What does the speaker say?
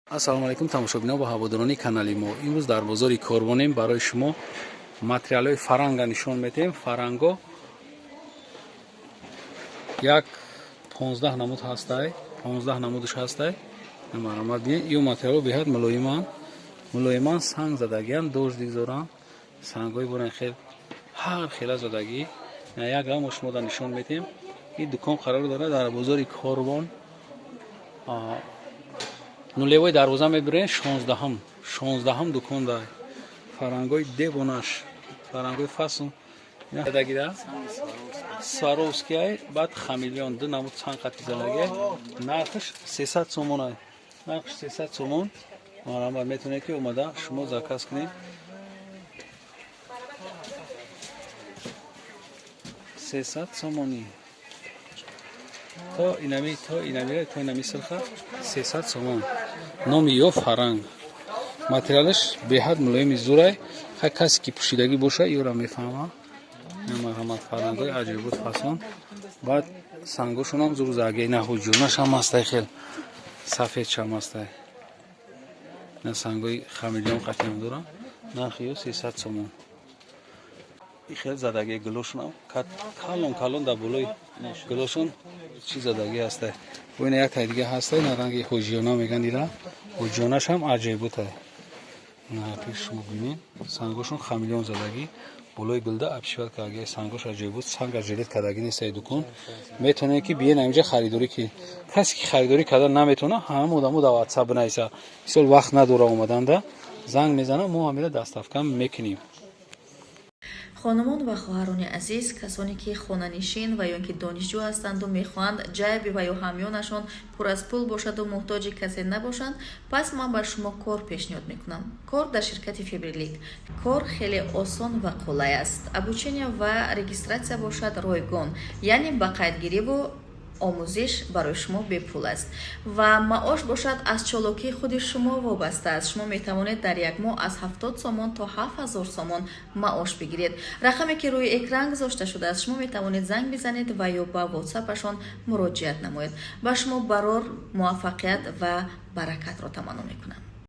Ассалому алайкум, тамошобинон ва ҳаводорони канали мо. Имрӯз дар бозори Корвонем, барои шумо материалҳои фаранга нишон медиҳем. Фаранго як 15 намуд ҳастай, 15 намудаш ҳастай. Марҳамат, бинед, ё материалҳо беҳад мулоиманд, мулоиман, санг задагиан, дождик доранд, сангҳои бурен хел ҳар хела задагӣ. Як мо шумо да нишон медиҳем. Ин дукон қарор дорад дар бозори Корвон, нулевой дарвоза мебирен, 16-ҳам, 16-ҳам дукон дар фарангои девонаш, фарангои фасл задагида, Сваровскиай, баъд хамелеон, ду намуд санг қати задагиай. Нархш 300 сомонай, нархш 300 сомон. Марҳамат, метавонед ки омада шумо заказ кунед. 300 сомонӣ то инами, то инами, то инами сирха 300 сомон. Номи ё фаранг, материалаш беҳад мулоими зурай. Хай, касе ки пӯшидагӣ боша, ёра мефаҳма. Марҳамат, фарангои аҷоибот фасон, баъд сангошонам зур заге. На, ҳуҷунашам ҳастай, хел сафедшам ҳастай. На, сангои хамелеон қатиам дорам. Нархи ё 300 сомон. Хел задаги гулошонам калон калон, дар болои гулошон чӣ задагӣ ҳастай. Бо ина як тай дига ҳастай, на, ранги ҳоҷиёна меган ира, ҳоҷиёнашам аҷоиботай. На, пеш шумо бинед, сангошон хамелеон задагӣ, болои гулда обшивать кардаги, сангош аҷоибот, санга жилет кардаги нестай. Дукон метавонед ки биен инҷа харидорӣ ки. Касе ки харидорӣ карда наметавона, ҳама одамо дар Ватсап бинависа. Мисол, вақт надора омаданда, занг мезана, мо ҳамира доставка мекунем. Хонумон ва хоҳарони азиз, касоне ки хонанишин ва ё ин ки донишҷӯ ҳастанду мехоҳанд ҷайби ва ё ҳамёнашон пур аз пул бошаду муҳтоҷи касе набошанд, пас ман ба шумо кор пешниҳод мекунам. Кор дар ширкати Фаберлик. Кор хеле осон ва қулай аст. Обучение ва регистрация бошад ройгон, яъне ба қайдгириву омӯзиш барои шумо бепул аст ва маош бошад аз чолокии худи шумо вобаста аст. Шумо метавонед дар як моҳ аз 70 сомон то 7000 сомон маош бигиред. Рақаме ки рӯи экран гузошта шудааст, шумо метавонед занг бизанед ва ё ба Ватсапашон муроҷиат намоед. Ба шумо барор муваффақият ва баракатро таманно мекунам.